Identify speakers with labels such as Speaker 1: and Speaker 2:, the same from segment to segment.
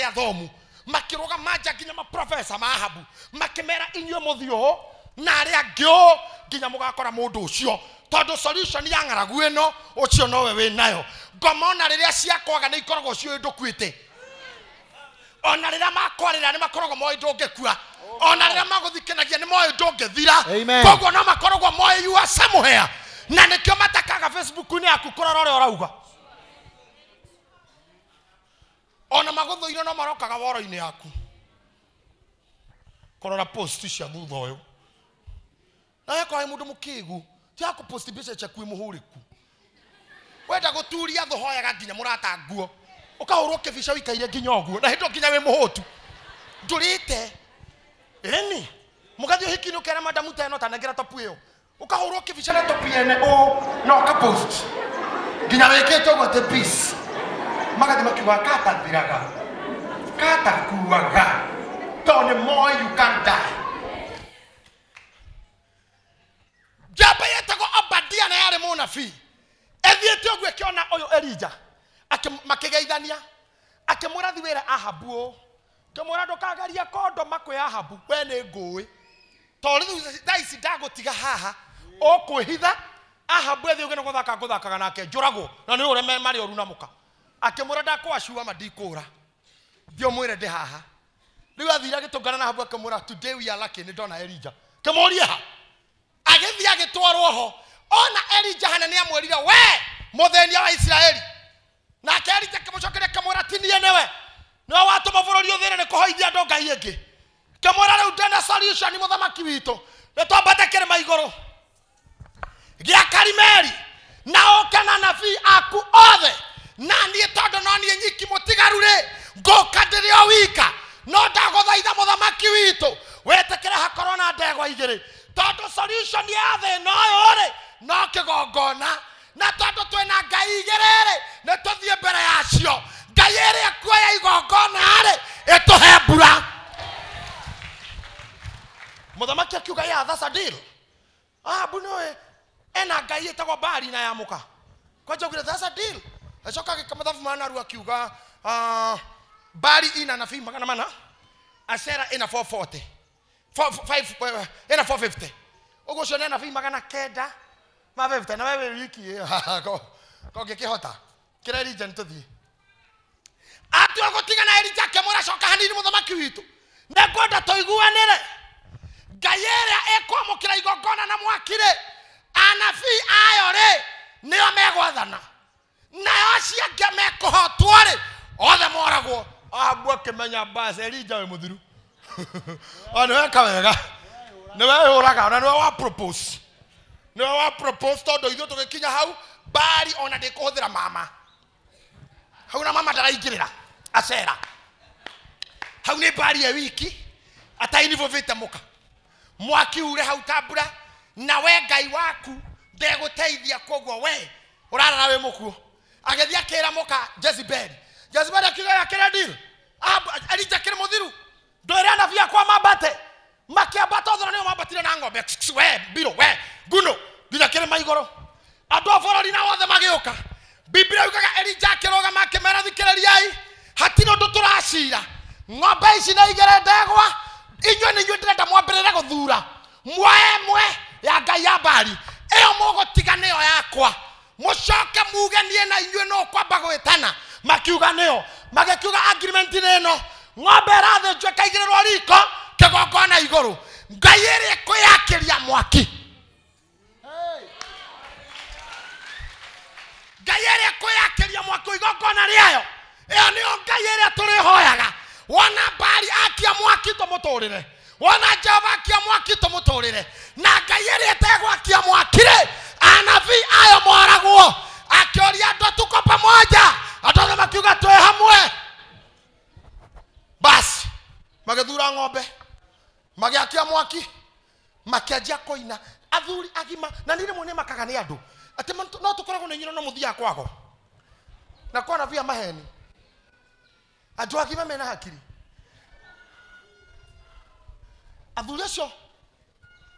Speaker 1: Athomu makĩrũgama nja nginya maprofesa ma Ahabu makĩmera inyuĩ mũthiĩ ũũ na arĩa angĩ ũũ nginya mũgakora mũndũ ũcio tondũ solution ya ng'aragu ĩno ũcio nowe wĩ nayo. Ngoma ona rĩrĩa ciakwaga nĩ ikoragwo ciũĩ ndũkuĩte, ona rĩrĩa makwarĩra nĩ makoragwo moĩ ndũngĩkua, ona rĩrĩa magũthikĩnagia nĩ moĩ ndũngĩthira, koguo no makoragwo moĩ you are somewhere, na nĩkĩo matakaga Facebook-inĩ yaku kũrora ũrĩa ũrauga. Ona magũthũire no marokaga woro-inĩ yaku kũrora post cia thutha ũyũ. Na weko wĩ mũndũ mũkĩgu ti wa kũpost mbica ciaku wĩ mũhũrĩku, wenda gũturia thũ hoyaga nginya mũrata nguo ũkahũrwo kĩbica ũikaire nginya ũguo na hĩndĩ nginya wĩ mũhũtu ndũrĩte. Ĩni mũgathiĩ ũhiki-inĩ ũkera madamu ta ĩno tanengera topu ĩyo, ũkahũrwo kĩbica na topu yene ũũ na ũkapost nginya wĩkĩte ũguo atĩ peace. Magathiĩ makiuga katathiraga katakuaga tondũ nĩ moĩ you can't die. Njamba yetagwo Obadia na yarĩ mũnabii ethiĩte ũguo ĩkĩona ũyũ Elija makĩgeithania, akĩmwĩra thi wĩre Ahabu ũũ, ngĩmwĩra ndũkagarie kondoma kwĩ Ahabu, we nĩ ngũĩ tondũ rĩu thaa ici ndagũtiga haha ũkwĩhitha. Ahabu ethiĩ ũguo nĩ gũthaka ngũthakaga nake njũragwo na nĩ ũrĩa marĩ oru na mũka. Akĩmwĩra ndakwacua ma ndikũra, thiĩ ũmwĩre ndĩ haha. Rĩu athire agĩtũngana na Ahabu akĩmwĩra today we are lucky nĩ ndona Elija. Kĩmũrie ha agĩthiĩ agĩtwarwo ho ona Elija hana nĩ amwĩrire we mũthĩnia wa Isiraeli. Nake Elija akĩmũcokeria akĩmwĩra ti niĩ nĩwe, nĩwe watũma bũrũri ũthĩne nĩ kũhoithia andũ ngai ĩngĩ. Kĩmwĩra rĩu ndĩna solution mũthamaki witũ, nĩ twambate kĩrĩma igũrũ gĩa Karimeli na ũke na anabii aku othe, na niĩ tondũ no niĩ nyiki mũtigaru rĩ ngũka ndĩrĩ o wika, no ndagũthaitha mũthamaki witũ wĩtĩkĩre hakorwo na ndegwa igĩrĩ tondũ solution ya thĩna ũyũ rĩ no kĩgongona, na tondũ twĩna ngai igĩrĩ rĩ nĩ tũthiĩ mbere yacio, ngai ĩrĩa ĩkuoya igongona rĩ ĩtũhe mbura. Mũthamaki akiuga yeah, that's a deal. Ahabu nĩwe ena ngai ĩtagwo Baali na ya mũka kwanja augire that's a deal. Acoka agĩka mathabu ma narua akiuga Baali ina nabii 400, Ashera ina 440, ina 450, ũguo ũcio nĩ anabii 950 na wewe wiki kongĩkĩhota kĩra Elija nĩ tũthiĩ. Atua gũtigana Elija akĩmwĩra coka hanini mũthamaki witũ, nĩngwenda tũiguanĩre ngai ĩrĩa ĩkwamũkĩra igongona na mwaki rĩ anabii ayo rĩ nĩo megwathana nayo acio angĩ mekũhotwo rĩ othe moragwo. Ahabu akĩmenya bas Elija wĩ mũthiru. O nĩ weka wega, nĩ weyũraga na nĩwe wa propose, nĩwe wa propose tondũ ithuĩ tũgĩkinya hau Baali ona ndĩkũhũthĩra mama hau na mama ndaraingĩrĩra Ashera hau nĩ Baali e wiki atainivovĩte mũka mwaki ure hau ta mbura na we ngai waku ndegũteithia koguo we ũrarara wĩ mũkuo. Agĩthiĩ akĩra mũka Jezebeli, Jezebeli akiuga akĩra deal Elija kĩrĩ mũthiru ndwĩre anabii akwa mambate, makĩambata othe na nĩo mambatire na ng'ombe we mbiro we nguno nginya kĩrĩma igũrũ. Andũ a bũrũri na othe magĩũka. Biblia yugaga Elija akĩrũgama akĩmera thikĩrĩriai, hatirĩ ũndũ tũracira, ng'ombe ici nĩ igĩrĩ ndegwa, inyuĩ nĩ inyuĩ ndĩrenda mwambĩrĩre gũthura muoe ĩmwe ya ngai ya Baali ĩyo mũgũtiga nĩyo yakwa, mũcoke muge niĩ na inyuĩ no kwamba gwĩtana. Makiuga nĩyo, magĩkiuga agreement nĩ ĩno, ng'ombe ĩrathĩnjwo ĩkaigĩrĩrwo riko kĩgongona igũrũ, ngai ĩrĩa ĩkwĩyakĩria mwaki, ngai ĩrĩa ĩkwĩyakĩria mwaki igongona rĩayo ĩyo nĩyo ngai ĩrĩa tũrĩhoyaga. Wona Baali akia mwaki tũmũtũrĩre, wona Jehova akia mwaki tũmũtũrĩre, na ngai ĩrĩa ĩtegwakia mwaki rĩ anabii ayo moragwo. Akĩũria andũ tuko pamoja, andũ othe makiuga twĩ hamwe. Basi magĩthura ng'ombe magĩakia mwaki makĩanjia kũina athuri agima. Na niĩ rĩmwe nĩmakaga nĩ andũ atĩ no tũkoragwo na inyuĩ no mũthiaga kwago na kwa anabii a maheni. Andũ agima mena hakiri. Athuri acio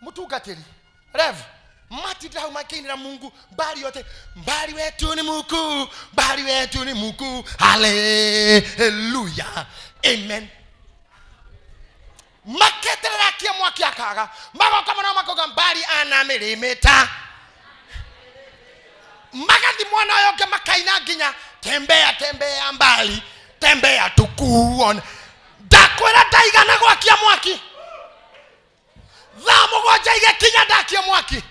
Speaker 1: mũtungatĩri Rev Matindira hau makĩinĩra Mungu mbari yote, mbari wetu ni mkuu, mbari wetu ni mkuu, haleluya, amen. Maketerera akie mwaki akaga, magoka mũno makoga mbari anamĩrĩmĩta. Magathi mwana ũyũ ũngĩ makaina nginya tembea tembea mbali, tembea tukuone. Ndakwĩra ndaigana gwakia mwaki. Thaa mũgwanja igĩkinya ndakie mwaki.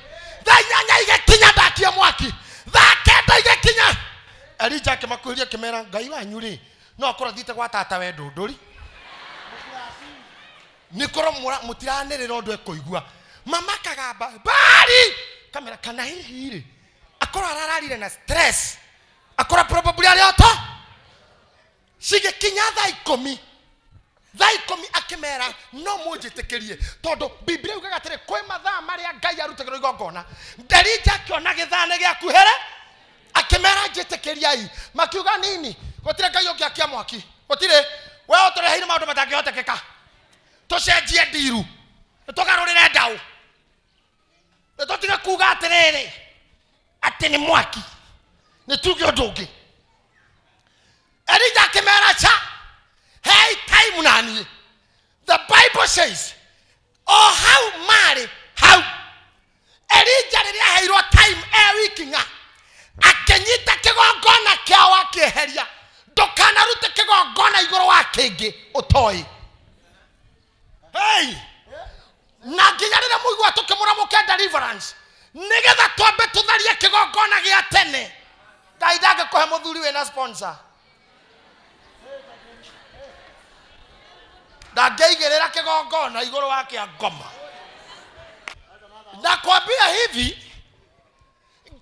Speaker 1: Thaa inyanya igĩkinya ndakie mwaki. Thaa kenda igĩkinya. Elija akĩmakuhĩrĩria akĩmera, Ngai wanyu rĩ, no akorwo athiĩte gwa tata we ndũndũri. Nĩ korwo mũtiranĩrĩra ũndũ ekũigua. Mama akagamba mbari, kamera kana hihi rĩ, akorwo arararire na stress, akorwo probably arĩ ota. Cigĩkinya thaa ikũmi, thaa ikũmi akĩmera no mũnjĩtĩkĩrie, tondũ Biblia yugaga atĩrĩ, kwĩ mathaa marĩa Ngai arutagĩrwo igongona. Elija akĩona gĩthaa nĩ gĩakuhĩre, akĩmera njĩtĩkĩriai. Makiuga nini? Gũtirĩ Ngai ũngĩakia mwaki, gũtirĩ. We ũtũreheire maũndũ matangĩhotekeka, tũcenjie ndiru, tũgarũrĩre ndaũ, tũtige kuga atĩrĩrĩ atĩ nĩ mwaki, nĩ tuge ũndũ ũngĩ. Elija akĩmera cha, hey time nani. The Bible says, o hau marĩ hau. Elija rĩrĩa aheirwo time e wiki ng'a, akĩnyita kĩgongona kĩao akĩeheria. Ndũkanarute kĩgongona igũrũ wa kĩngĩ ũtoĩ. Hey! Na nginya rĩrĩa mũigua tũkĩmũra mũke deliverance, nĩgetha twambe tũtharie kĩgongona gĩa tene. Ngai ndangĩkũhe mũthuri wĩna sponsor. Ndangĩigĩrĩra kĩgongona igũrũ wa kĩa ngoma. Nakwambia hivi,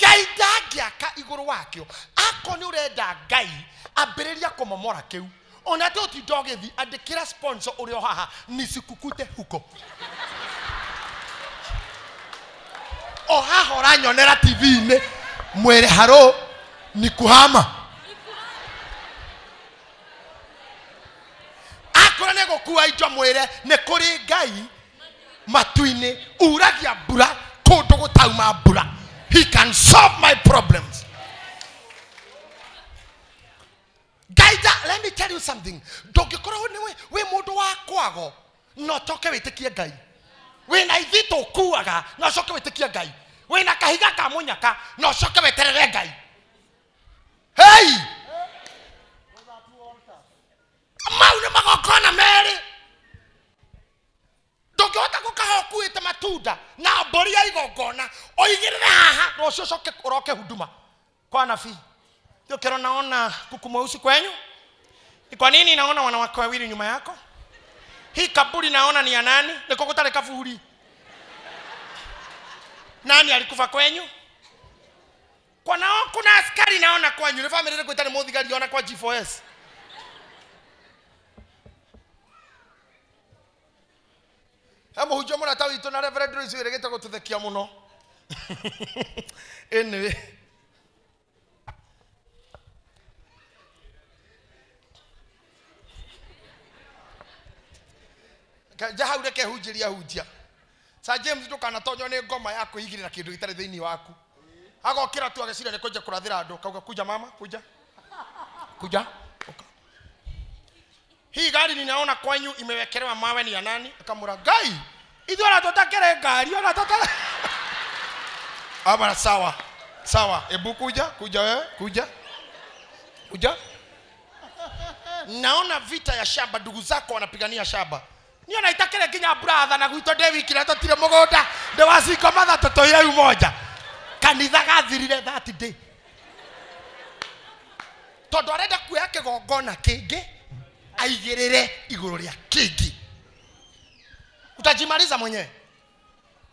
Speaker 1: Ngai ndangĩaka igũrũ wakĩo. Akorwo nĩ ũrenda Ngai, ambĩrĩria kũmomora kĩu. Ona te ũtinda ũgĩthiĩ, andĩkĩra sponsor ũrĩa o haha, nisikukute huko. O haha ũranyonera TV-inĩ, mwĩre haro ni kuhama. Akorwo nĩ gũkua indo mwĩre nĩ kũrĩ Ngai matu-inĩ uragia mbura kũndũ gũtauma mbura. He can solve my problems. Gaida, let me tell you something. Ndũngĩkorwo nĩ wĩ mũndũ wa kwago no ũcoke wĩtĩkie Ngai. Wĩna ithitũ ũkuaga no ũcoke wĩtĩkie Ngai. Wĩna kahiga ka mũnyaka no ũcoke weterere Ngai. Hey! Mau nĩ magongona merĩ. Ndũngĩhota gũkaha ũkuĩte matunda na mbũri ya igongona ũigĩrĩre haha rũciũ ũcoke ũroke huduma kwa nabii. Ndio naona kuku mweusi kwenyu. Ni kwa nini naona wanawake wawili nyuma yako? Hii kaburi naona ni ya nani? Niko gũtarĩ kaburi. Nani alikufa kwenyu? Kwa nao kuna askari naona kwenyu. Ni family niko itari muthigari ona kwa G4S. Mũhunjia mũrata witũ na Reverend Royce wĩrĩgĩte gũtũthekia mũno. Anyway. Ja hau reke hunjĩria hunjia. Sir James ndũkanatonywo nĩ ngoma ya kwĩigĩrĩra kĩndũ gĩtarĩ thĩinĩ waku. Agokĩra tu ageciria nĩ kũnja kũrathĩra andũ, kauga kuja mama, kuja. Kuja. Hii gari ninaona kwenyu imewekelewa mawe ni ya nani? Akamura Ngai, ithuĩ ona tũtakĩrĩ ngari, ona tũtarĩ. Abara sawa. Sawa, ebu kuja, kuja wewe, kuja. Kuja. Naona vita ya shamba, ndugu zako wanapigania shamba. Niyo naitakire nginya brother na gwitũ ndĩ wiki na tũtirĩ mũgũnda, ndĩ wacingo matha tũtũire umoja. Kanitha gathirire that day. Tondũ arenda kuoya kĩgongona kĩngĩ aigĩrĩre igũrũ rĩa kĩngĩ. Utajimaliza mwenyewe.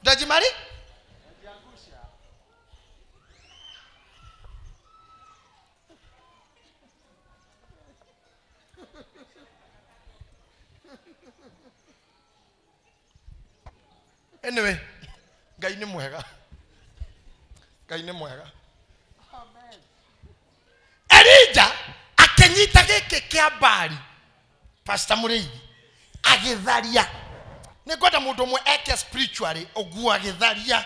Speaker 1: Utajimali? Anyway, Ngai nĩ mwega. Ngai nĩ mwega.
Speaker 2: Amen.
Speaker 1: Elija akĩnyita gĩkĩ kĩa mbari, Pastor Mũrĩithi agĩtharia. Nĩ ngwenda mũndũ ũmwe eke spiritually ũguo agĩtharia.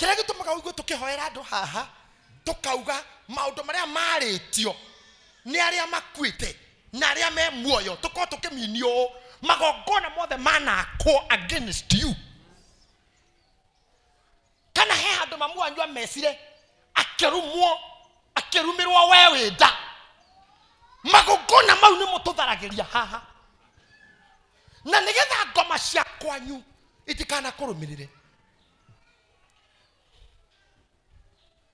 Speaker 1: Kĩrĩa gĩtũmaga ũigue tũkĩhoera andũ haha tũkauga maũndũ marĩa marĩtio nĩ arĩa makuĩte na arĩa me muoyo tũkorwo tũkĩminio ũũ magongona mothe manakwo against you. Kana he handũ mamu wanyu amecire akĩrumwo akĩrumĩrwo we wĩ nda. Magongona mau nĩmo tũtharagĩria haha na nĩgetha ngoma cia kwanyu itikanakũrũmĩrĩre.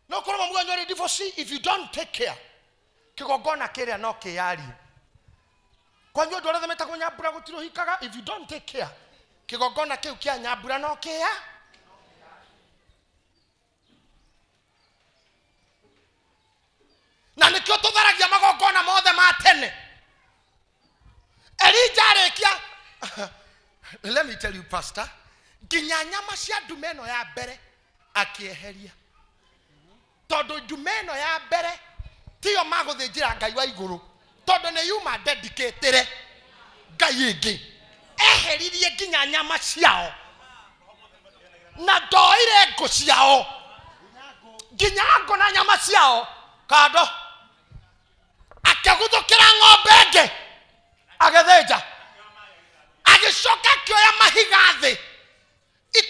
Speaker 1: No korwo mamu wanyu arĩ divorcee, if you don't take care, kĩgongona kĩrĩa no kĩyarie. Kwanyu andũ arĩa metagwo Nyambura gũtirĩ ũhikaga, if you don't take care, kĩgongona kĩu kĩa Nyambura no kĩya. Na nĩkĩo tũtharagia magongona mothe ma tene. Elija arĩkia, let me tell you pastor, nginya nyama cia ndume ĩno ya mbere akĩeheria. Tondũ ndume ĩno ya mbere tiyo magũthĩnjĩra Ngai wa igũrũ, tondũ nĩ yuma dedicatĩre Ngai ĩngĩ. Eheririe nginya nyama ciao na ndoire ngũ ciao, nginya ngũ na nyama ciao kando. Akĩguthũkĩra ng'ombe ĩngĩ agĩthĩnja, agĩcoka akĩoya mahiga thĩ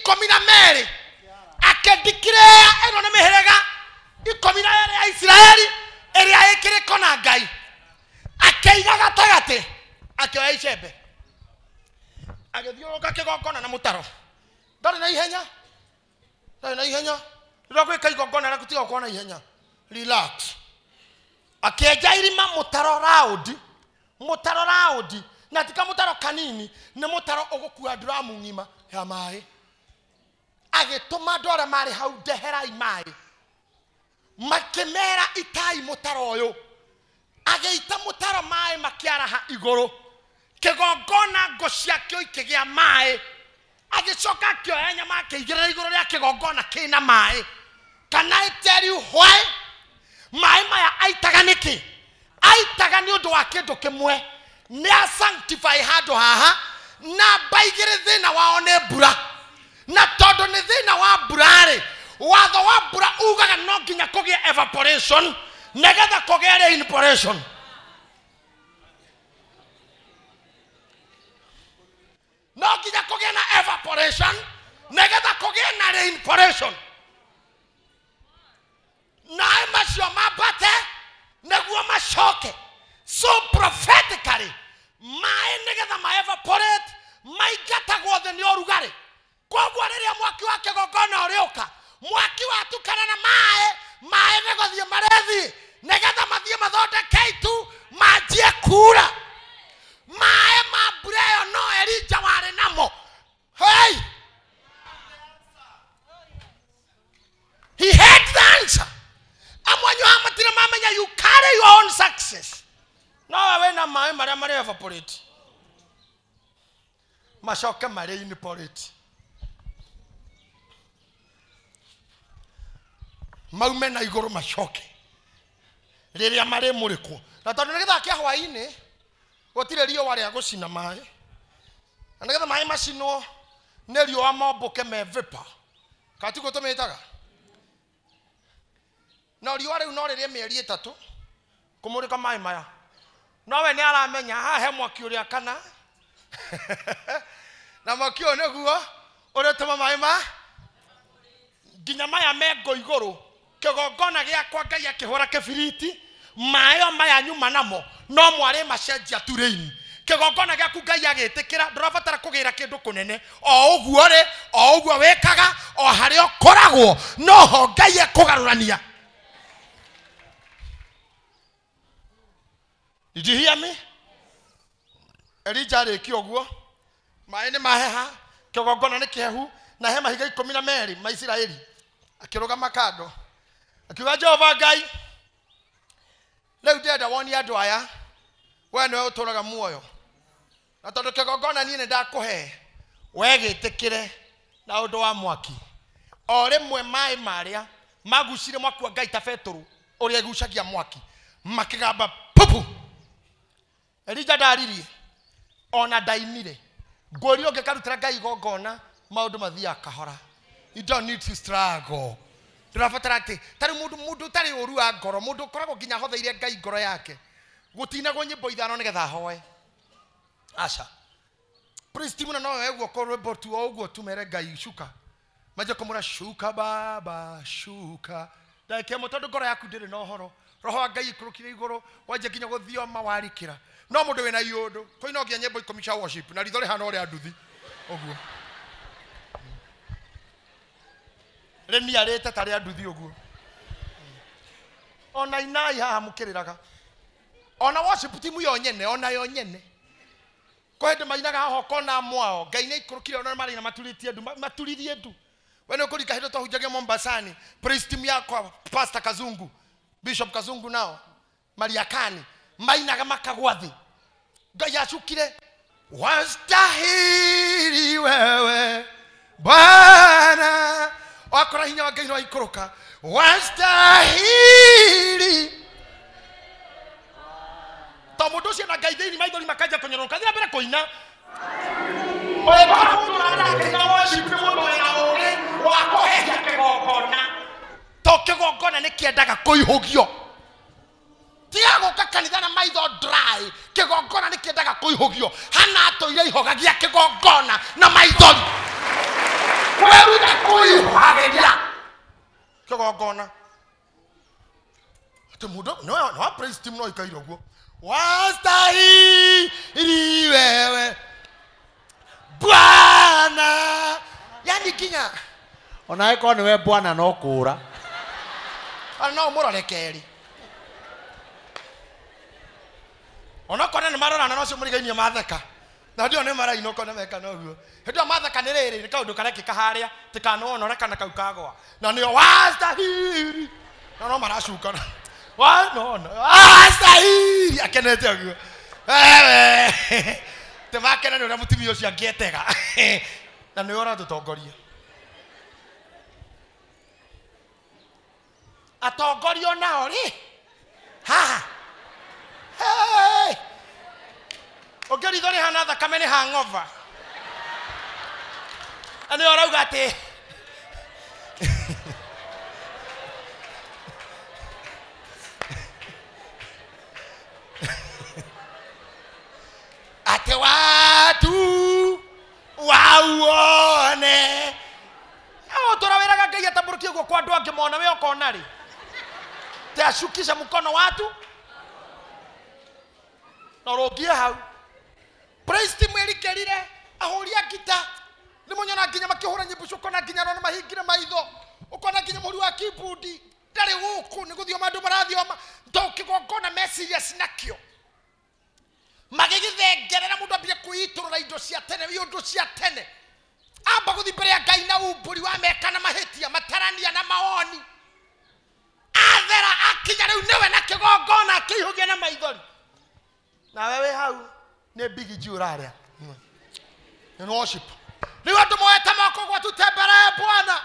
Speaker 1: 12 akĩndikĩrĩa ĩno nĩ mĩhĩrĩga 12 ya Isiraeli ĩrĩa ĩkĩrĩko na Ngai, akĩiga gatagatĩ, akĩoya icembe agĩthiũrũrũka kĩgongona na mũtaro. Ndarĩ na ihenya, ndarĩ na ihenya. Rĩrĩa gwĩka igongona rĩaku tiga gũkorwo na ihenya, relax. Akĩenja irima mũtaro raũndi, mũtaro raũndi, na ti kamũtaro kanini, nĩ mũtaro ũgũkua nduramu ng'ima ya maĩ. Agĩtũma andũ arĩa marĩ hau ndeherai maĩ, makĩmera itai mũtaro ũyũ. Agĩita mũtaro maĩ makĩaraha igũrũ, kĩgongona ngũ ciakĩo ikĩgĩa maĩ. Agĩcoka akĩoya nyama akĩigĩrĩra igũrũ rĩa kĩgongona kĩna maĩ. Can I tell you why? Maĩ maya aitaga nĩkĩ? Aitaga nĩ ũndũ wa kĩndũ kĩmwe, nĩ a sanctify handũ haha. Namba igĩrĩ, thĩna wao nĩ mbura, na tondũ nĩ thĩna wa mbura-rĩ, watho wa mbura ugaga no nginya kũgĩe evaporation nĩgetha kũgĩe rainporation. No nginya kũgĩe na evaporation nĩgetha kũgĩe na rainporation. Naĩ macio mambate nĩguo macoke. So prophetically maĩ nĩgetha ma evaporate maingatagwo thĩ nĩ ũrugarĩ. Koguo rĩrĩa mwaki wa kĩgongona ũrĩũka, mwaki watukana na maĩ, maĩ nĩgũthiĩ marethiĩ nĩgetha mathiĩ mathondeke itu manjie kura. Maĩ ma mbura ĩyo no Elija warĩ namo. Hey! He had the answer. Amwanyu hamatire mamenya you carry your own success. No we na maĩ marĩa marĩ evaporate macoke marĩ inporate, maume na igũrũ macoke rĩrĩa marĩ mũrĩkwo. Na tondũ nĩ gĩthaa kĩa hwaĩ-inĩ gũtirĩ riũa rĩa gũcina maĩ, na nĩgetha maĩ macinwo nĩ riũa mombũke me vapor, kana tiguo tũmĩtaga? No riũa rĩu no rĩrĩe mĩeri 3 kũmũrĩka maĩ maya. No we nĩ aramenya haha he mwaki ũrĩa kana na mwaki ũyũ nĩguo ũrĩtũma maĩ ma nginya maya me ngũ igũrũ. Kĩgongona gĩakwa Ngai akĩhũra kĩbiriti, maĩ o maya nyuma namo no mwarĩ macenjia tu rain. Kĩgongona gĩaku Ngai agĩtĩkĩra, ndũrabatara kũgĩra kĩndũ kũnene. O ũguo rĩ, o ũguo wĩkaga, o harĩa ũkoragwo noho Ngai ekũgarũrania. Did you hear me? Elija arĩkia ũguo, maĩ nĩ maheha, kĩgongona nĩ kĩhehu, na he mahiga 12 ma Isiraeli. Akĩrũgama kando akiuga, Jehova Ngai, rĩu ndĩrenda wonie andũ aya we nĩwe ũtũũraga muoyo, na tondũ kĩgongona niĩ nĩ ndakũhe, we gĩtĩkĩre na ũndũ wa mwaki. O rĩmwe maĩ marĩa magucire mwaki wa Ngai ta betũrũ ũrĩa ĩgucagia mwaki, makĩgamba pupu. Elija ndaririe ona ndainire. Ngũria ũngĩkarutĩra Ngai igongona maũndũ mathiaga kahora. You don't need to struggle. Ndũrabatara atĩ tarĩ mũndũ ũtarĩ ũru wa ngoro, mũndũ ũkoragwo nginya ahotheire Ngai ngoro yake. Gũtinagwo nyĩmbo ithano nĩgetha ahoe. Aca. Praise team na no yoe guoko rwĩmbo tu o ũguo tu mere Ngai shuka. Manjie kũmwĩra shuka baba shuka. Ndagĩka ĩmwe tondũ ngoro yaku ndĩrĩ na ũhoro. Roho wa Ngai ikũrũkire igũrũ wanjia nginya gũthioma warikĩra. No mũndũ wĩna iũndũ kũina nginya nyĩmbo ikũmi cia worship na ritho rĩhana ũrĩa nduthi ũguo. Rĩniarĩte ta rĩa nduthi ũguo. Ona inai haha mũkĩrĩraga. Ona worship team yo nyene, ona yo nyene. Kwa hĩndĩ mainaga haha ũkona mwao Ngai nĩ aikũrũkire ona maraina maturĩtie ndu, maturirie ndu. We nĩ ũkũrika hĩndĩ twahunjagia Mombasani, praise team yakwa Pastor Kazungu, Bishop Kazungu nao Mariakani mainaga makagwa thĩ. Ngai acukire wastahili wewe Bwana. Wakora hinya wa Ngai no aikũrũka wastahili. To mũndũ ũcio na Ngai thĩinĩ maithori makanja kũnyororoka thiĩ na mbere kũina. Ũngĩkora mũndũ ũrathakĩra worship nĩ mũndũ wĩna ũũgĩ wa kũhehia kĩgongona. To kĩgongona nĩ kĩendaga kũihũgio. Tiga gũka kanitha na maitho dry. Kĩgongona nĩ kĩendaga kũihũgio. Hana atũire ihogagia kĩgongona na maithori. Wĩrute kũihũgagĩria kĩgongona. Atĩ mũndũ no no praise team no ikaire ũguo. Wastahili wewe Bwana. Yani kinya
Speaker 2: ona ĩkorwo nĩwe Bwana no kũũra.
Speaker 1: Ona no ũmũrore kerĩ. Onokorwo nĩ marorana no ũcio mũrigainie matheka. Na ndio nĩ maraina ũkona meka noguo. Hĩndĩ ĩyo matheka nĩ rĩrĩ nĩ kaũndũ karekĩka harĩa tikanona kana kau kagwa. Na nĩo wastahili. Na no maracukana. Wa no no. Wastahili akenete ũguo. Wewe. Te makena nĩ ũrĩa mũtumia ũcio angĩetega. Na nĩwe ũratũtongoria. Atongoria nao rĩ haha. Hey! Ũngĩritho rĩhana thakame nĩ hangover. Na nĩwe ũrauga atĩ atĩ watu wauone. Na ũtũra wĩraga Ngai atambũrũkie guoko andũ angĩ mona we ũkona rĩ. Te ashukisha mkono watu na ũrũngie hau. Praise team ĩrikĩrire ahũri a ngita nĩ mũnyona nginya makĩhũra nyĩmbo icio ũkona nginya no mahingire maitho ũkona nginya mũhũri wa keyboard ndarĩ gũkũ nĩ gũthioma andũ marathioma to kĩgongona me serious nakĩo. Magĩgĩthengerera mũndũ ambire kwĩitũrũra indo cia tene iũndũ cia tene. Amba gũthiĩ mbere ya Ngai na umbũri wa meka na mahĩtia matarania na mawoni. Athera akinya rĩu nĩwe na kĩgongona akĩihũgia na maithori. Nawe wĩ hau nĩ big G ũrarĩa. Nĩ worship. Rĩu andũ moete moko gwatu tembere Bwana.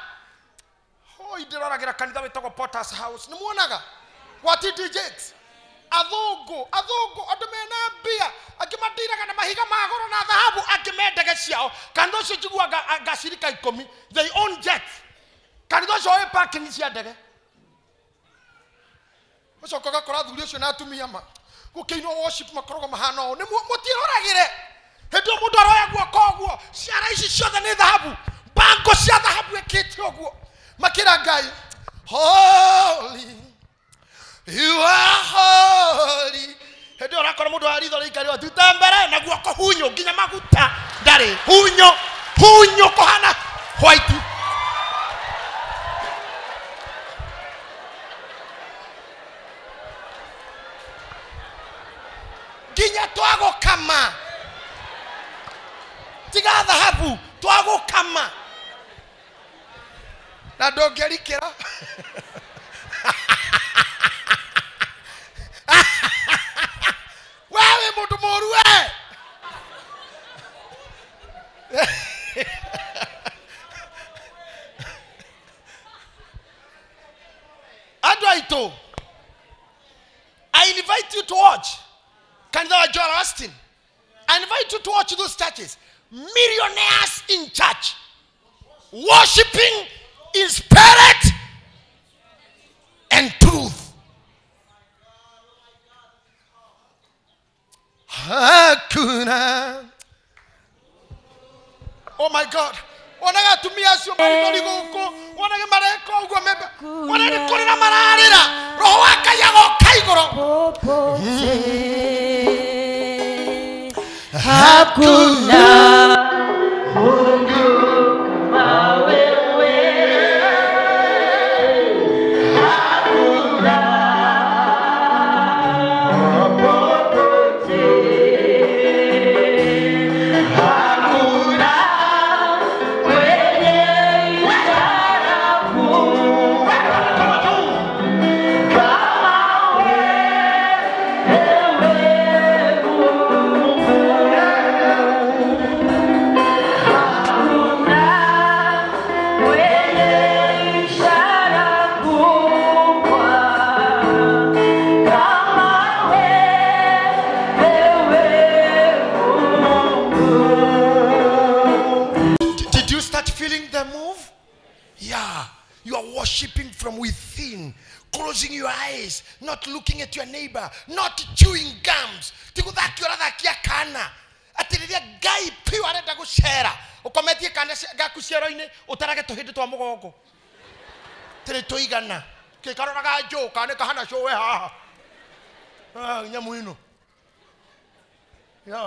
Speaker 1: Hoi ndĩroragĩra kanitha wĩtagwo Potter's House. Nĩ muonaga? Gwa TD Jakes. Athũngũ, athũngũ andũ mena mbia, angĩ mandiraga na mahiga ma goro na thahabu, angĩ me ndege ciao. Kanitha ũcio njiguaga ngacirika ikũmi. They own jet. Kanitha ũcio wĩ parking cia ndege. Ũcoka ũgakora athuri ũcio na atumia ma gũkĩinwo worship makoragwo mahana ũũ. Nĩ mũtiĩroragĩre. Hĩndĩ ĩyo mũndũ aroya guoko ũguo, ciara ici ciothe nĩ thahabu, bango cia thahabu ĩkĩte ũguo. Makĩra Ngai, holy, you are holy. Hĩndĩ ĩyo ũrakora mũndũ wa ritho rĩikarĩrwo tuta mbere na guoko hunyo nginya maguta ndarĩ hunyo hunyo kũhana white. Nginya twagũkama tiga thahabu twagũkama na ndũngĩrikĩra. Wewe mũndũ mũũru we. Andũ aitũ, I invite you to watch kanitha wa Joel Austin. I invite you to watch those churches. Millionaires in church worshiping In spirit and truth. Hakuna. Oh my God. Wonaga atumia acio marithori gũkũ, wonage mareka ũguo membe, wona nĩ kũrĩra mararĩra, roho wa Ngai agoka igũrũ.
Speaker 3: Hakuna Mungu kama wewe, hakuna popote, hakuna mwenye ishara kubwa kama wewe Mungu. Hakuna mwenye ishara kubwa kama wewe Mungu.
Speaker 1: Did you start feeling the move? Yeah. You are worshiping from within, closing your eyes, not looking at your neighbor, not chewing gums. Tiguthakia ũrathakia kana. Atĩ rĩrĩa Ngai piũ arenda gũcera, ũkometie kana gaku ciero-inĩ, ũtarage tũhĩndĩ twa mũgongo. Tĩrĩ tũigana. Kĩkaroraga njũũ kana nĩ kahana cũwe haha. Ah, nyamũ ĩno. Ya,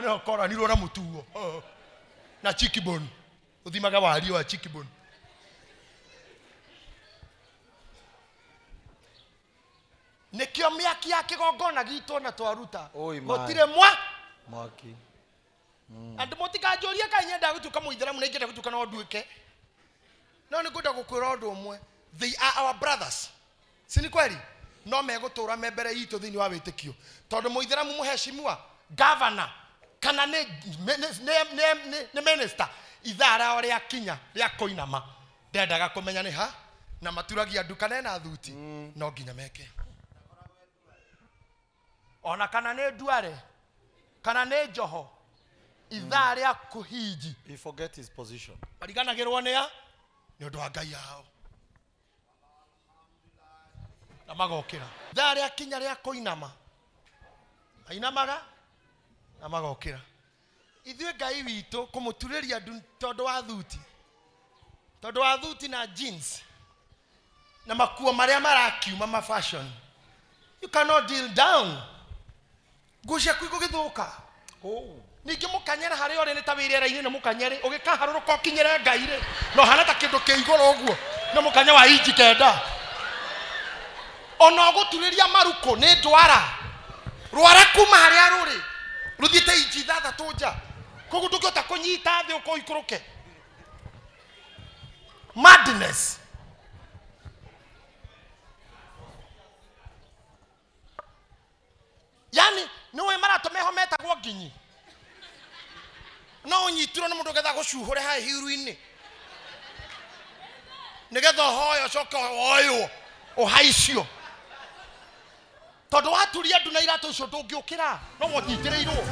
Speaker 1: nĩho koranirwo na mũtuo. Ah. Na cheekbone. Ũthimaga wariĩ wa cheekbone. Nĩkĩo mĩaki ya kĩgongona gitũ na twaruta.
Speaker 2: Oi, my.
Speaker 1: Gũtirĩ mwa
Speaker 2: Mwaki.
Speaker 1: Andũ mũtikanjũrie kaĩ nyendaga gũtuĩka mũithĩramu na ingĩenda gũtuĩka no nduĩke. No nĩ ngwenda gũkwĩra ũndũ ũmwe. They are our brothers. Si ni kweli? No megũtũra me mbere itũ thĩinĩ wa wĩtĩkio. Tondũ mũithĩramu mũheshimiwa, governor, kana nĩ minister, ithaa rĩao rĩakinya rĩa kũinama, ndendaga kũmenya nĩ ha, na maturagia ndu kana ena thuti, no nginya meke. Ona kana nĩ nduare, kana nĩ njoho, ithaa rĩa kũhinji,
Speaker 2: He forget his position.
Speaker 1: mariganagĩrwo nĩ a nĩ ũndũ wa Ngai yao na magokĩra. Ithaa rĩa kinya rĩa kũinama, mainamaga na magokĩra. Ithuĩ Ngai witũ kũmũturĩria ndu tondũ wa thuti, tondũ wa thuti na jeans na makuo marĩa marakiuma ma fashion. You cannot deal down. Nguo ciaku igũgĩthũka.
Speaker 2: Oh.
Speaker 1: Ningĩ mũkanyere harĩa ũrĩ nĩ ta wĩ rĩera-inĩ nĩ mũkanyere, ũgĩkaharũrũka ũkinyĩre Ngai rĩ, na ũhana ta kĩndũ kĩ igũrũ ũguo, nĩ mũkanye wa inji 9. Ona ũgũturĩria marukũ nĩ ndwara. Rwara kuma harĩa rũrĩ, rũthiĩte inji 6 nja. Koguo ndũngĩhota kũnyita thĩ ũkũikũrũke. Madness. Yani nĩũĩ maratũ meho metagwo nginyi. No ũnyitirwo nĩ mũndũ ũgetha gũcuhũre haha hiru-inĩ. Nĩgetha ũhoe ũcoke woywo, ũhaicio. Tondũ waturia ndu na iratũ icio ndũngĩũkĩra, no wonyitĩrĩirwo.